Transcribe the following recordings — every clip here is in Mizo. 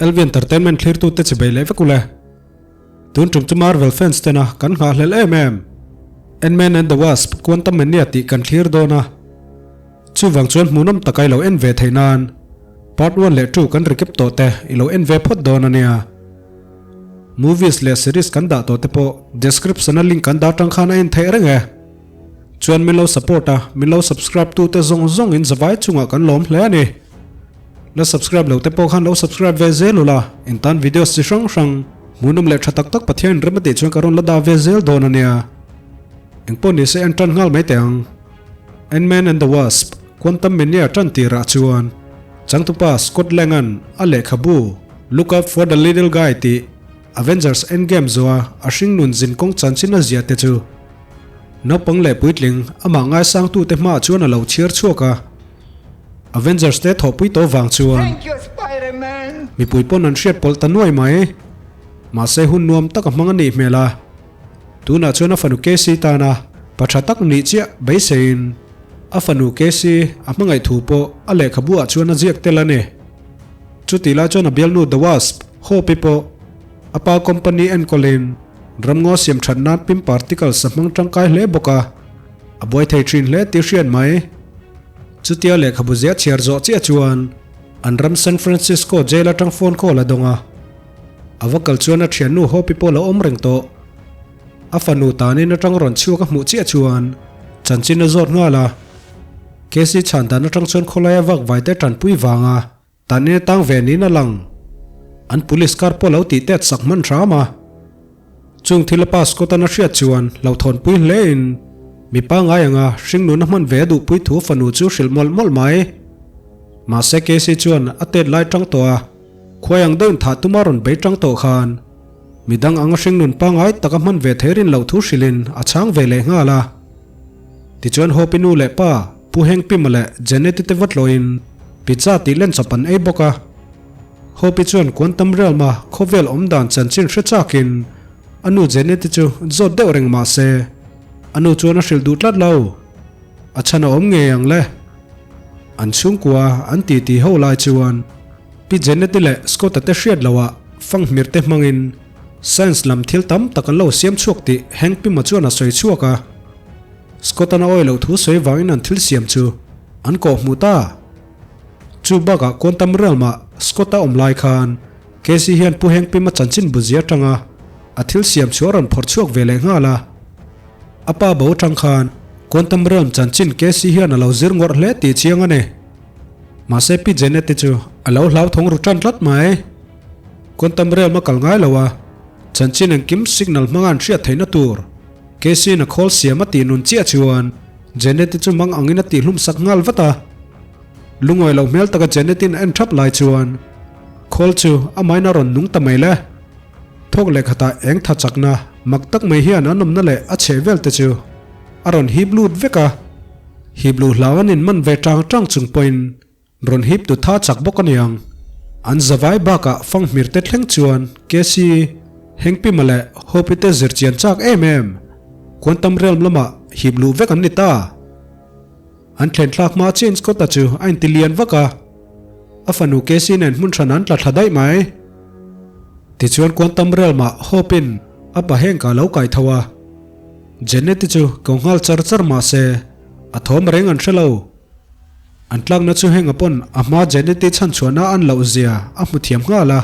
LV Entertainment thlirtute chi bei leh vek ule. Tun tum chu Marvel fans tena kan nghahhlelh em em. Ant-Man and the Wasp Quantumania tih kan thlir dawn a. Chuvang chuan hmuhnawm taka i lo en ve theih nan Part one leh two kan recap tawh te i lo en ve phawt dawn a nia. Movies leh series kan dah tawh te pawh description a link kan dah tang khan a en theih reng e. Chuan min lo support a, min lo subscribe tu te zawng zawng in zavai chungah kan lawm hle a ni. La subscribe lo te pawh khan lo subscribe ve zel ula, in tan videos chi hrang hrang, hmuhnawm leh tha tak tak Pathian in rem a tih chuan ka rawn la dah ve zel dawn a nia. Engpawh nise en tan nghal mai teh ang. Ant-Man and the Wasp, Quantum Mania tan tirah chuan changtupa Scott Lang-a'n a lehkhabu Look Out for the Little Guy tih Avengers Endgame zuah a hringnun zinkawng chanchin a ziah te chu naupang leh puitling amah ngaisangtute hmaah chuan a lo chhiar chhuak a. Avengers te thawhpui tawh vang chuan mipui pawn an hriat pawlh ta nuai mai. Mahse hun nuam tak a hmang a nih hmel a. Tunah chuan a fanu Casey tana pa tha tak nih chiah beiseiin a fanu Casey a hmangaih thu pawh a lehkhabu ah chuan a ziak tel a ni. Chutih lai chuan a bialnu The Wasp, Hope-i pawh a pa company enkawlin ramngaw siam that nan pim particles a hmang tangkai hle bawk a, a buai thei thin hle tih hriat mai. Chutia lehkhabu ziah chhiar zawh chiah chuan an ram San Francisco jail atang phone call a dawng a. A va kal chuan a thiannu Hopi pawh lo awm reng tawh. A fanu tanin atang rawn chhuak a hmuh chiah chuan chanchin a zawt nghal a. Casey chhan dan atang chuan khawlaia vak vai te tanpui vanga tanin a tang ve niin a lang. An police car pawh lo tih tet sak hman hram a. Chung thil a pa Scott-a'n a hriat chuan hlauhthawnpui hlein mi pangngai anga hringnun a hman ve a duhpui thu fanu chu hrilh mawlh mawlh mai. Mahse Casey chuan a tet lai tang tawh a. Khuai ang deuhin thah tuma rawn bei tang tawh khan midang anga hringnun pangngai taka hman ve thei rin loh thu hrilhin a chhang ve leh nghal a. Tichuan Hope-i nu leh pa Pu Hank Pym-a leh Janet-i te va tlawhin pizza tih len chawp an ei bawk a. Hope-i chuan Quantum Realm-a khawvel awm dan chanchin hre chakin a nu Janet-i chu zawt deuh reng mah se a nu chuan a hrilh duh tlat lo. A chhan a awm ngei ang le. An chhungkua an titi ho lai chuan Pi Janet-i leh Scott-a te hriat loah fanghmir te hmangin science lam thil tam tak an lo siam chhuak tih Hank Pym-a chuan a sawi chhuak a. Scott-a'n a awih loh thu sawi vangin an thil siam chu an kawh hmuh ta. Chu bakah Quantum Realm-ah Scott-a awm lai khan Casey hian Pu Hank Pym-a chanchin bu zia atanga a thil siam chu a rawn phawrh chhuak ve leh nghal a. A pa bo atang khan Quantum Realm chanchin Casey hian a lo zir ngawrh hle tih chiang a ni. Mahse Pi Janet te chu a lo hlauthawng ru tan tlat mai. Quantum Realm a kal ngai lo a, chanchin engkim signal hmanga an hriat theihna tur Casey in a khawl siam a tih nun chiah chuan Janet-i chu mang angin a tihhlum sak nghal vat a. Lungawi loh hmel taka Janet-in a en thap lai chuan khawl chu amahin a rawn nung ta mai le. Thawk leh khatah eng tha chakna mak tak mai hian an awmna leh a chheh vel te chu a rawn hip lut vek a. Hip luh hlau an inman ve tang tang chung pawhin rawn hip tu tha chak bawk a niang. An zavai bakah fanghmir te thleng chuan Casey, Hengpima leh Hope-i te zir chian chak em em Quantum Realm lamah hip luh vek an ni ta. An thlen thlak hma chiahin Scott-a chu a inti lian vak a, a fanu Casey nen hmun hran an tla thla daih mai. Tichuan Quantum Realm-ah Hope-in a pa Hank-a lo kai tho a. Janet-i chu ko nghal char char mah se, a thawm reng an hre lo. An tlakna chu henga pawn a hma Janet-i chhanchhuahna an loh zia a hmu thiam nghal a.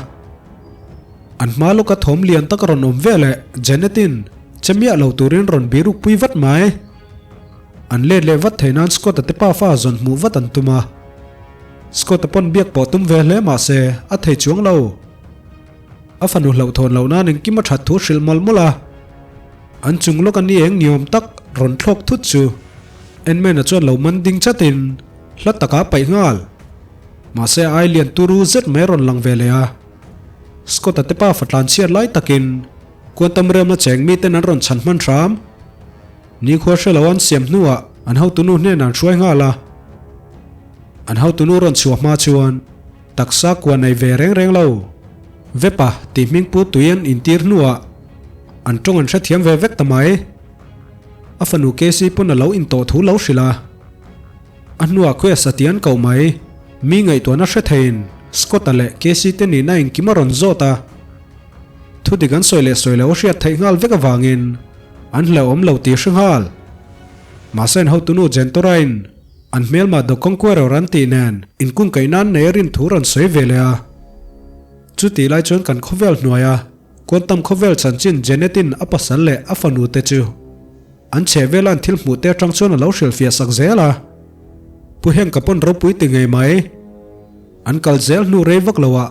An hma lawka thawm lian tak a rawn awm ve leh Janet-in che miah lo turin rawn biruk pui vat mai. An let leh vat thei nan Scott-a te pafa zawn hmuh vat an tum a. Scott-a pawn biak pawh tum ve hle mah se a thei chuang lo. A fanu hlauhthawn loh nan engkim a that thu hrilh mawlh mawlh a. An chung lawk a ni eng niawm tak rawn thlawk thut chu Ant-Man-a chuan lo man ding chatin hla takah a paih nghal. Mahse a ai lian turu zet mai a rawn lang ve leh a. Scott-a te pa fatlan chhiat lai takin Quantum Realm-a cheng miten an rawn chhan hman hram. Nikhua hre lo an siam hnuah an hotunu hnenah an hruai nghal a. An hotunu rawn chhuah hma chuan Taksa kua nei ve reng reng lo. Vepa tih hming pu tui an intir hnuah an tawng an hrethiam ve vek ta mai. A fanu Casey pawn a lo intawh thu lo hrilh a. A hnuah Quest a ti an koh mai. Mi ngaihtuahna hre theiin. Scott-a leh Casey te nihna engkim a rawn zawt a. Thudik an sawi leh sawi lo a hriat theih nghal vek avangin an hlauhawm lo tih hre nghal. Mahse an hotunu Jentorain an hmelma The Conqueror an tih nen inkungkaih nan nei a rin thu rawn sawi ve leh a. Chutih lai chuan kan khawvel hnuaia Quantum khawvel chanchin Janet-in a pasal leh a fanu te chu an chhehvela an thil hmuh te atang chuan a lo hrilhfiah sak zel a. Pu Henka pawn ropui ti ngei mai. An kal zel hnu rei vak lo ah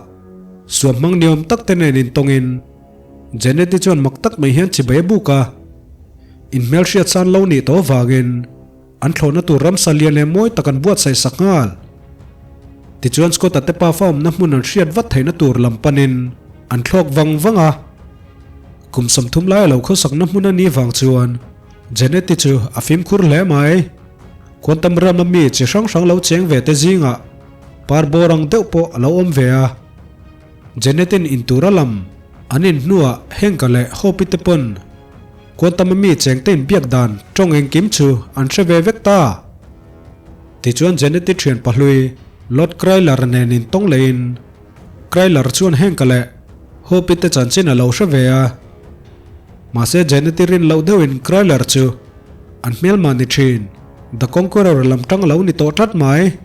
suam hmang niawm tak te nen intawngin Janet-i chuan mak tak mai hian chibai a buk a. Inhmelhriat san lo nih tawh vangin an thlawhna tur ramsa lian leh mawi tak an buatsaih sak nghal. Tichuan Scott-a te pafa awmna hmun an hriat vat theihna tur lam panin an thlawk vang vang a. Kum 30 lai a lo khawsakna hmun a nih vang chuan Janet-i chu a fimkhur hle mai. Quantum rama mi chi hrang hrang lo cheng ve te zingah par bawr ang deuh pawh a lo awm ve a. Janet-in intur a lam an in hnuah Henka leh Hope-i te pawn Quantum-a mi chengte inbiak dan tawng engkim chu an hre ve vek ta. Tichuan Janet-i thian pahlui Lord Kryler nen intawng lehin Kryler chuan Henka leh Hope-i te chanchin a lo hre ve a. Mahse Janet-i rin loh deuhin Kryler chu an hmelmah ni thin The Conqueror lam tang a lo ni tawh tlat mai.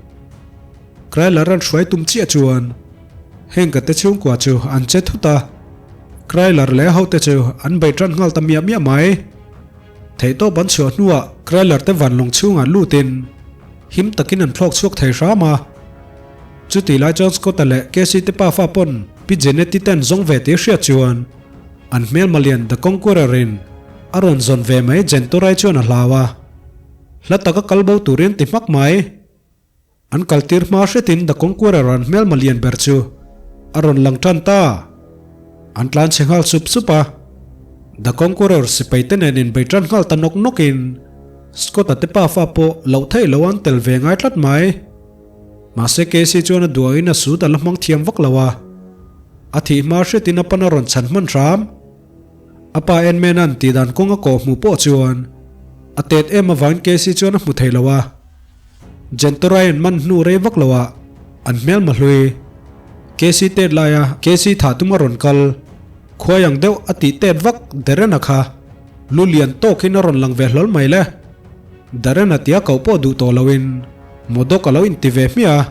Kryler an hruai tum chiah chuan heng ka te chhungkua chu an che thut a, Kryler leh a hote chu an bei tan nghal ta miah miah mai. Theihtawp an chhuah hnuah Kryler te vanlawng chhungah lutin him takin an thlawk chhuak thei hram a. Chutih lai chuan Scott-a leh Casey te pafa pawn Pi Janet-i ten zawng ve tih hriat chuan an hmelma lian The Conqueror-in a rawn zawn ve mai Jentorai chuan a hlau a, hla taka kal bo turin ti hmak mai. An kaltir hma hretin The Conqueror an hmelma lian ber chu a rawn lang tan ta. An tlan chhe nghal sup sup a. The Conqueror sipai te nen inbei tan nghal ta nawk nawkin Scott-a te pafa pawh loh theih lo an tel ve ngai tlat mai. Mahse Casey chuan a duangin a sut a la hmang thiam vak lo a. A thih hma hretin a pan a rawn chhan hman hram. A pa Ant-Man-a'n tihdan kawng a kawh hmuh pawh chuan a tet em avangin Casey chuan a hmu thei lo a. Jentorai an man hnu rei vak lo ah an hmelma hlui. Casey tet laia Casey thah tum a rawn kal. Khuai ang deuh a tih tet vak Darren-a kha lu lian tawkin a rawn lang ve hlawl mai le. Darren-a tia koh pawh duh tawh loin Modok a lo inti ve hmiah a.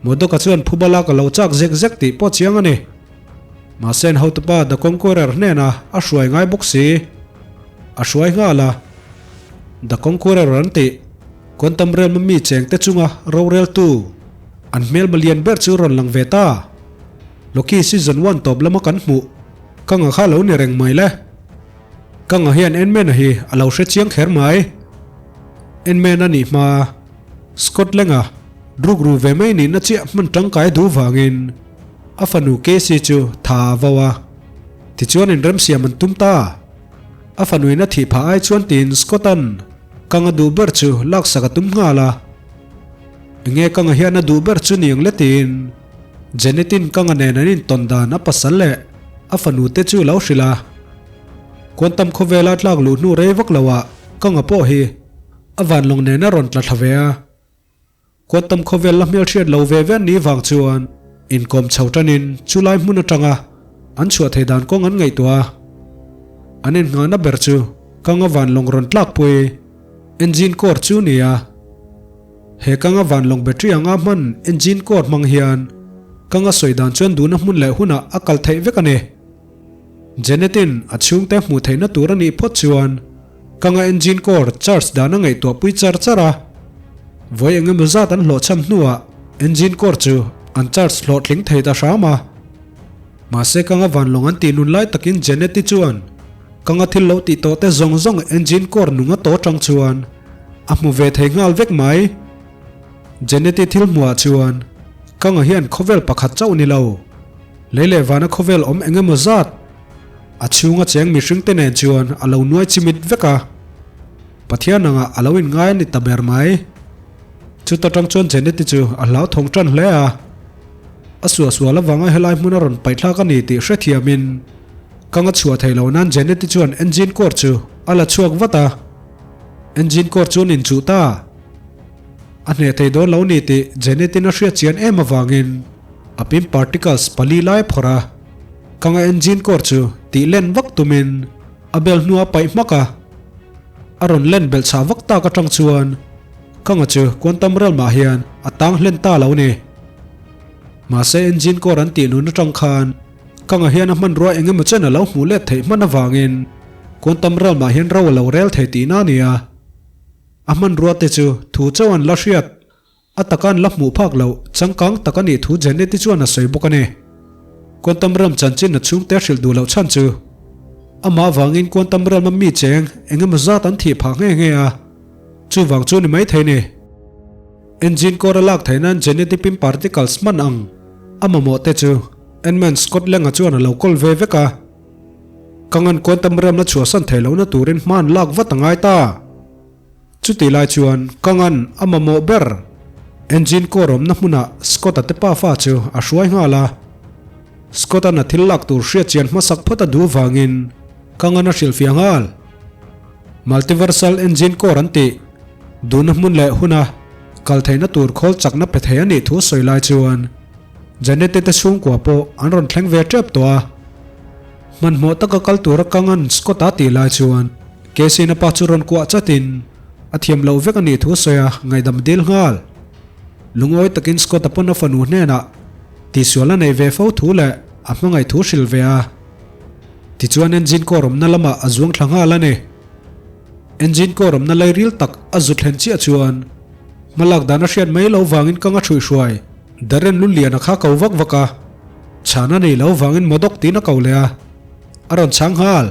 Modok-a chuan phubala ka lo chak zek zek tih pawh chiang a ni. Mahse an hotupa The Conqueror hnenah a hruai ngai bawk si. A hruai nghal a. The Conqueror an tih Quantum Realm-a mi chengte chunga roreltu an hmelma lian ber chu rawn lang ve ta. Loki Season One tawp lama kan hmuh Kanga kha lo ni reng mai le. Kanga hian Ant-Man-a hi a lo hre chiang kher mai. Ant-Man a nih hma Scott Lang-a rukru ve mai nihna chiah hman tangkai duh vangin a fanu Casey chu tha a vo a. Tichuan inremsiam an tum ta. A fanuin a thih phah ai chuan tiin Scott-a'n Kanga duh ber chu laksak a tum nghal a. Enge Kanga hian a duh ber chu ni ang le tiin Janet-in Kanga nen an intawn dan a pasal leh a fanu te chu lo hrilh a. Quantum khawvela tlak luh hnu rei vak loah Kanga pawh hi a vanlawng nen a rawn tla thla ve a. Quantum khawvel la hmelhriat lo ve ve an nih vang chuan inkawm chho tanin chulai hmun atanga an chhuah thei dan kawng an ngaihtuah a. An innghahna ber chu Kanga vanlawng rawn tlakpui engine core chu ni a. He Kanga vanlawng battery anga hman engine core hmang hian Kanga sawi dan chuan duhna hmun leh hunah a kal theih vek a ni. Janet-in a chhungte hmuh theihna tur a nih phawt chuan Kanga engine core charge dan a ngaihtuah pui char char a. Vawi eng emaw zat an hlawhchham hnuah engine core chu an charge hlawhtling thei ta hram a. Mahse Kanga vanlawng an tih nun lai takin Janet-i chuan Kanga thil lo tih tawh te zawng zawng engine core nung a tawh tang chuan a hmu ve thei nghal vek mai. Janet-i thil hmuhah chuan Kanga hian khawvel pakhat chauh ni lo. Lei leh vana khawvel awm eng emaw zat a chhunga cheng mihringte nen chuan a lo nuai chimit vek a, Pathian angah a lo inngai a ni ta ber mai. Chuta tang chuan Janet-i chu a hlauthawng tan hle a, a suahsual avanga helai hmun a rawn paihthlak a ni tih hrethiamin kang a chhuah thei lo nan Janet-i chuan engine core chu a la chhuak vat a, engine core chu an inchuh ta. A hneh thei dawn lo ni tih Janet-in a hriat chian em avangin. A pin particles pali lai phawrh a, Kanga engine core chu tih len vak tumin a bel hnu a paih hmak a. A rawn len belh chhah vak tak atang chuan Kanga chu quantum realm ah hian a tang hlen ta lo ni. Mahse engine core an tih nun atang khan Kanga hian a hmanrua eng emaw chen a lo hmuh let theih hman avangin quantum realm ah hian ro a lo rel thei tihna a ni a. A hmanrua te chu thu chauh an la hriat. A taka an la hmuh phak loh changkang tak a nih thu Janet-i chuan a sawi bawk a ni. Quantum Realm chanchin a chhungte a hrilh duh loh chhan chu amah avangin Quantum Realm-a mi cheng eng emaw zat an thih phah nghe nghe a, chuvang chu ni maithei ni. Engine core a lak theih nan Janet-i pin particles hman ang a mamawh te chu Ant-Man Scott Lang-a chuan a lo kawl ve vek a. Ka ngan Quantum Realm-a chhuahsan theih lohna turin hma an lak vat a ngai ta. Chutih lai chuan ka ngan a mamawh ber engine core awmna hmunah Scott-a te pafa chu a hruai nghal a. Scott-a'n a thil lak tur hriatchian hmasak phawt a duh vangin ka ngan a hrilhfiah nghal. Multiversal engine core an tih duhna hmun leh huna kal theihna tur khawl chakna pe thei a nih thu sawi lai chuan Janet-i te chhungkua pawh an rawn thleng ve tep tawh a. Hmanhmawh taka kal tura ka ngan Scott-a tih lai chuan Casey-na pa chu rawn kuah chatin a thiam loh vek a nih thu a sawi a, ngaihdam dil nghal. Lungawi takin Scott-a pawn a fanu hnenah tihsual a neih ve fo thu leh a hmangaih thu hrilh ve a. Tichuan engine core awmna lamah a zuang thla nghal a ni. Engine core awmna lairil tak a zu thlen chiah chuan hmalak dan a hriat mai loh vangin ka nga hruihhruai. Darren Luliana kha ko vak vak a, chhan a nei lo vangin Modok tiin a ko leh a, a rawn chhang nghal.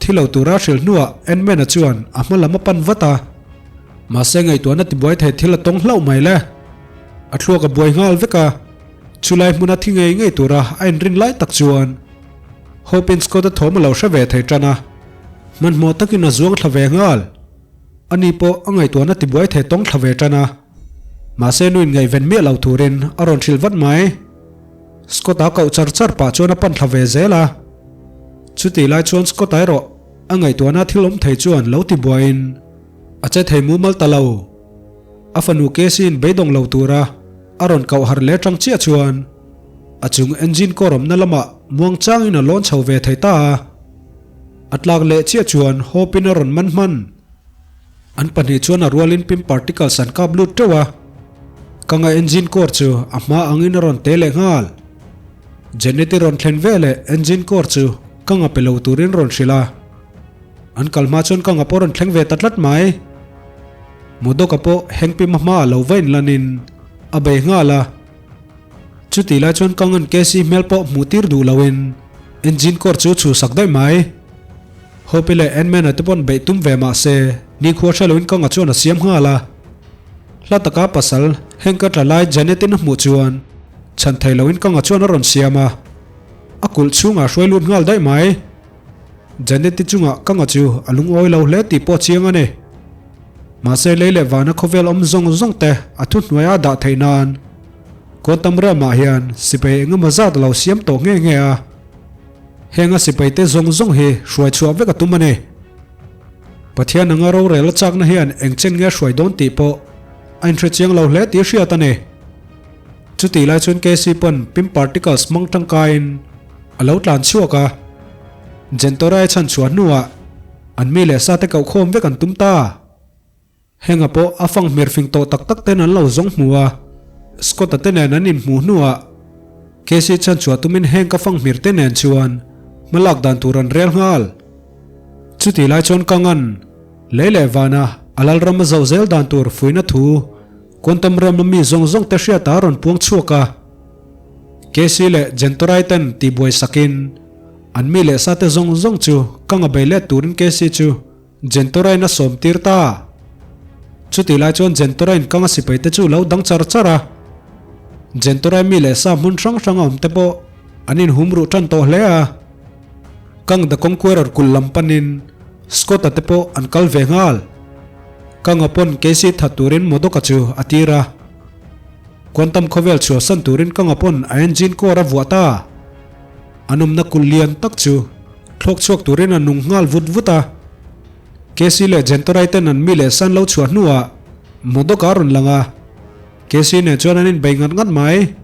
Thi lo tura hrilh hnuah Ant-Man-a chuan a hma lam a pan vat a, mahse ngaihtuahna tibuai thei thil a tawng hlauh mai le. A thluak a buai nghal vek a, chulai hmuna thi ngei ngei tura a inrin lai tak chuan Hope-in Scott-a thawm a lo hre ve thei tan a, hmanhmawh takin a zuang thla ve nghal. Ani pawh a ngaihtuahna tibuai thei tawng thla ve tan a. Mahse nuin ngaihven miah lo turin a rawn hrilh vat mai. Scott-a koh char char pah chuan a pan thla ve zel a. Chutih lai chuan Scott-a erawh a ngaihtuahna thil awm thei chuan lo ti buaiin a che thei mumal ta lo. A fanu Casey-in beidawng lo tura a rawn koh harh leh tang chiah chuan a chung engine core awmna lamah muang changin a lawn chho ve thei ta a. A tlak leh chiah chuan Hope-in a rawn man hman. An pahnih chuan a rualin pin particles an kap lut teuh a, ka nga engine core chu a hma angin a rawn te leh nghal. Janet-i rawn thlen veleh engine core chu ka nga pe lo turin rawn hrilh a, an kal hma chuan ka nga pawh rawn thleng ve ta tlat mai. Modoka pawh heng pim a hma a lo va inlanin a bei nghal a, chutih lai chuan ka ngan Casey hmel pawh hmuh tir duh loin engine core chu chhuhsak daih mai. Hope-i leh Ant-Man-a te pawn beih tum ve mah se, nikhua hre loin Kanga chuan a siam nghal a. Hla taka pasal heng ka tla lai Janet-in a hmuh chuan chhan thei loin Kanga chuan a rawn siam a, a kulh chhungah a hruai lut nghal daih mai. Janet-i chungah Kanga chu a lungawi lo hle tih pawh chiang a ni. Mahse lei leh vana khawvel awm zawng zawng te a thuhnuaia a dah theih nan Quantum Realm-ah hian sipai engemaw zat a lo siam tawh nghe nghe a. Heng a sipaite zawng zawng hi hruai chhuah vek a tum a ni. Pathian anga rorel a chakna hian eng chen nge a hruai dawn tih pawh a inhre chiang lo hle tih a hriat a ni. Chutih lai chuan Casey pawn pin particles hmang tangkaiin a lo tlan chhuak a, Gentorai a chhan chhuah hnuah an mi leh sate koh khawm vek an tum ta. Henga pawh a fang hmer fing tawh tak tak ten an lo zawng hmu a, Scott-a te nen an inhmuh hnuah Casey chhan chhuah tumin heng ka fang hmir te nen chuan hma lak dan tur an rel nghal. Chutih lai chuan ka ngan lei leh vana a lalram a zoh zel dan tur fuihna thu Quantum Realm a mi zawng zawng te hriata a rawn puang chhuak a. Casey leh Jentorai ten tihbuai sakin an mi leh sa te zawng zawng chu ka ngabei let turin Casey chu Gentorain a sawm tir ta. Chutih lai chuan Gentorain kanga sipai te chu lo dang char char a. Gentorai mi leh sa hmun hrang hrang a awm te pawh an inhum ruh tan tawh hle a. Kang the Conqueror kulh lam panin Scott-a te pawh an kal ve nghal. Kanga pawn Casey that turin Modoka chu a tir a. Quantum khawvel chhuahsan turin Kanga pawn a engine core a vuah ta. An awmna kulh lian tak chu thlawk chhuak turin a nung nghal vut vut a. Casey leh Jentorai ten an mi leh san lo chhuah hnuah Modoka a rawn lang a, Casey nen chuan an inbei ngat ngat mai.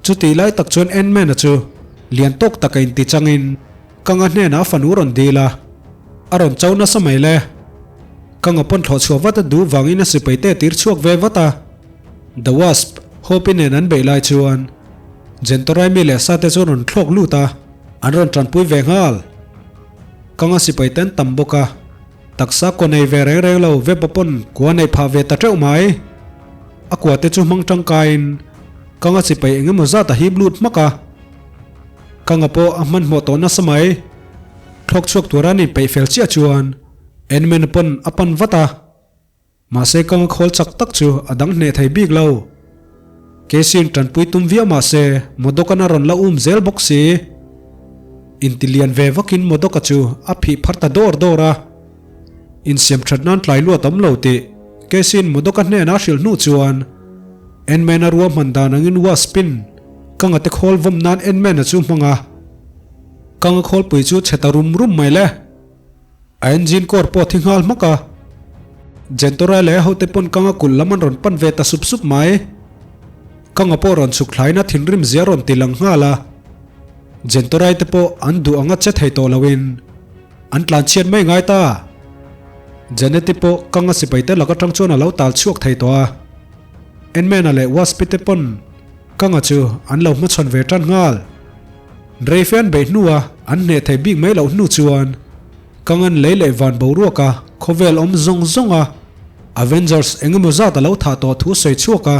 Chutih lai tak chuan Ant-Man-a chu lian tawk taka inti changin Kanga hnenah a fanu rawn dil a, a rawn cho nasa mai le. Kanga pawn thlawh chhuah vat a duh vangin a sipai te a tir chhuak ve vat a. The Wasp, Hope-i nen an beih lai chuan Jentorai mi leh sa te chu an rawn thlawk lut a, an rawn tanpui ve nghal. Kanga sipai te an tam bawk a, taksa kua nei ve reng reng lo Web-a pawn kua neih phah ve ta teuh mai. A kua te chu hmang tangkaiin Kanga sipai eng emaw zat a hip lut hmak a. Kanga pawh a hmanhmawh tawh nasa mai. Thlawk chhuak tura an inpeih fel chiah chuan Ant-Man pawn a pan vat a. Mahse kanga khawl chak tak chu a dang hneh thei bik lo. Casey-in tanpui tum viau mahse Modokan a rawn la um zel bawk si. Inti lian ve vakin Modoka chu a phih phar ta dawr dawr a. Insiam that nan tlai luat awm lo tih Casey-in Modoka hnenah a hrilh hnu chuan Ant-Man-a ruahman dan angin Wasp-in Kanga te khawl vawm nan Ant-Man-a chu hmang a. Kanga khawlpui chu chhe ta rum rum mai le. A engine core pawh a thi nghal hmak a. Jentora leh a hote pawn Kanga kulh lam an rawn pan ve ta sup sup mai. Kanga pawh rawn chhuk thlain a thinrim zia rawn ti lang nghal a. Jentorai te pawh an duh anga che thei tawh loin an tlan chhiat mai ngai ta. Janeti pawh Kanga sipai te lak atang chuan a lo tal chhuak thei tawh a. Ant-Man-a leh Wasp-i te pawn Kanga chu an lo hmachhawn ve tan nghal. Reife an beih hnua an hneh thei bik mai loh hnu chuan Kangan lei leh van boruak a khawvel awm zawng zawng a Avengers eng emaw zat a lo thah tawh thu sawi chhuak a.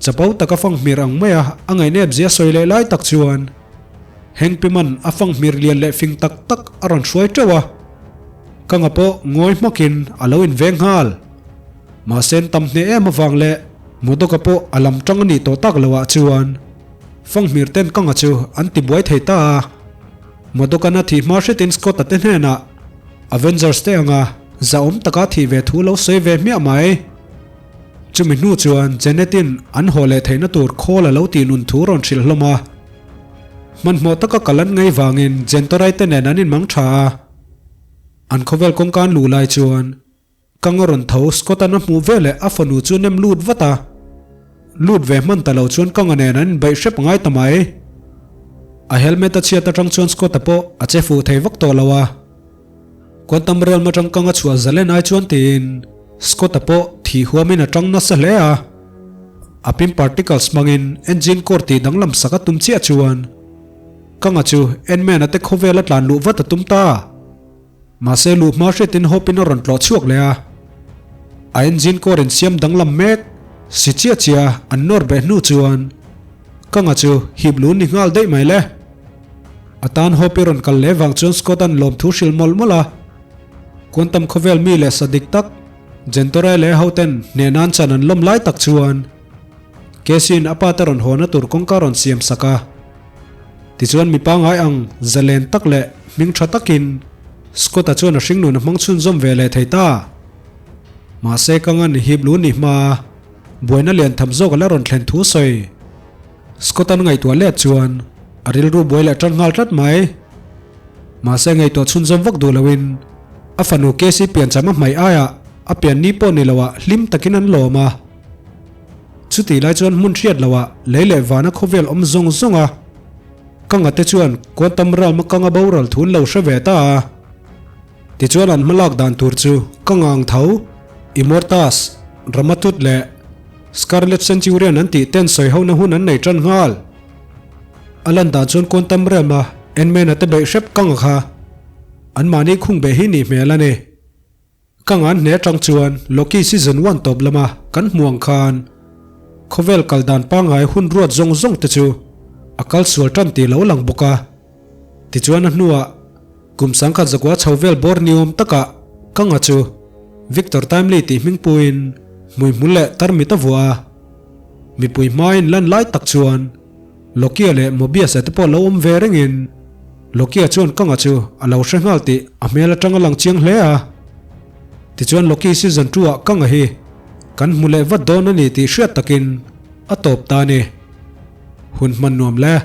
Chapo taka fanghmir ang maia a ngaihnep zia sawi leh lai tak chuan Hank Pym-a'n a fanghmir lian leh fing tak tak a rawn hruai teuh a. Kanga pawh ngawi hmakin a lo inveng nghal. Mahse an tam hneh em avang leh Modoka pawh a lam tang a nih tawh tak loh ah chuan Fanghmir ten Kanga chu an ti buai thei ta a. Modokan a thih hma hretin Scott-a te hnenah Avengers te anga zahawm taka thih ve thu lo sawi ve hmiah mai. Chumi hnu chuan Janet-in an haw leh theihna tur khawl a lo tih nun thu rawn hrilh hlawm a. Hmanhmawh taka kal an ngei vangin Jentorai te nen an inmang tha a. An khawvel kawngka an luh lai chuan Kang a rawn tho, Scott-a'n a hmuh veleh a fanu chu nem lut vat a. Lut ve hman ta lo chuan Kanga nen an inbeih hrep ngai ta mai. A helmet a chhiat atang chuan Scott-a pawh a che fuh thei vak tawh lo a. Quantum Realm atang Kang a chhuah zalen ai chuan tiin Scott-a pawh thih huamin a tang nasa hle a. A pin particles hmangin engine core tih danglam sak a tum chiah chuan Kanga chu Ant-Man-a te khawvel a tlan luh vat a tum ta. Mahse luh hma hriatin Hope-in a rawn tlawh chhuak leh a. A engine core in siam danglam mek si chiah chiah an nawr beh hnu chuan Kanga chu hip lu ni nghal daih mai le. A tan Hope-i rawn kal leh vang chuan Scott-a'n lawmthu hrilh mawlh mawlh a. Quantum khawvel mi leh sa dik tak Jentorai leh hoten hneh nan chan an lawm lai tak chuan Casey-in a pa te rawn hawna tur kawngka rawn siam sak a. Tichuan mi pangngai ang zalen tak leh hming tha takin Scott-a chuan a hringnun a hmang chhunzawm ve leh thei ta. Mahse ka ngan hip lu ni hma buaina lian tham zawk a la rawn thlen thu sawi. Scott-a'n ngaihtuah let chuan a rilru buai leh tan nghal tlat mai. Mahse ngaihtuah chhunzawm vak duh loin a fanu Casey piancham a hmaih aiah a pian ni pawh ni loah hlim takin an lawm a. Chutih lai chuan hmun hriat loah lei leh vana khawvel awm zawng zawng a, ka ngate chuan Quantum Realm a kanga boral thu an lo hre ve ta a. Tichuan an hmalak dan tur chu ka ngang tho, Immortus, Ramatut leh Scarlet Centurion an tih ten sawi hona hun an nei tan nghal. A lan dan chuan Quantum Realm a Ant-Man a te beih hrep ka nga kha anmahni khung beh hi nih hmel a ni. Ka ngan hle atang chuan Loki season one tawp lama kan hmu ang khan khawvel kal dan pangngai hun ruat zawng zawng te chu a kal sual tan tih lo lang bawk a. Tichuan a hnuah kum sangkhat zakua chho vel bawr ni awm takah ka nga chu Victor Timely tih hming puiin hmuihmul leh tarmit a vuah a. Mipui hmain lan lai tak chuan Loki-a leh Mobius-a te pawh lo awm ve rengin Loki-a chuan Kang-a chu a lo hre nghal tih a hmel atang a lang chiang hle a. Tichuan Loki season two-ah Kang-a hi kan hmu leh vat dawn a ni tih hriat takin a tawp ta a ni. Hun hman nuam le.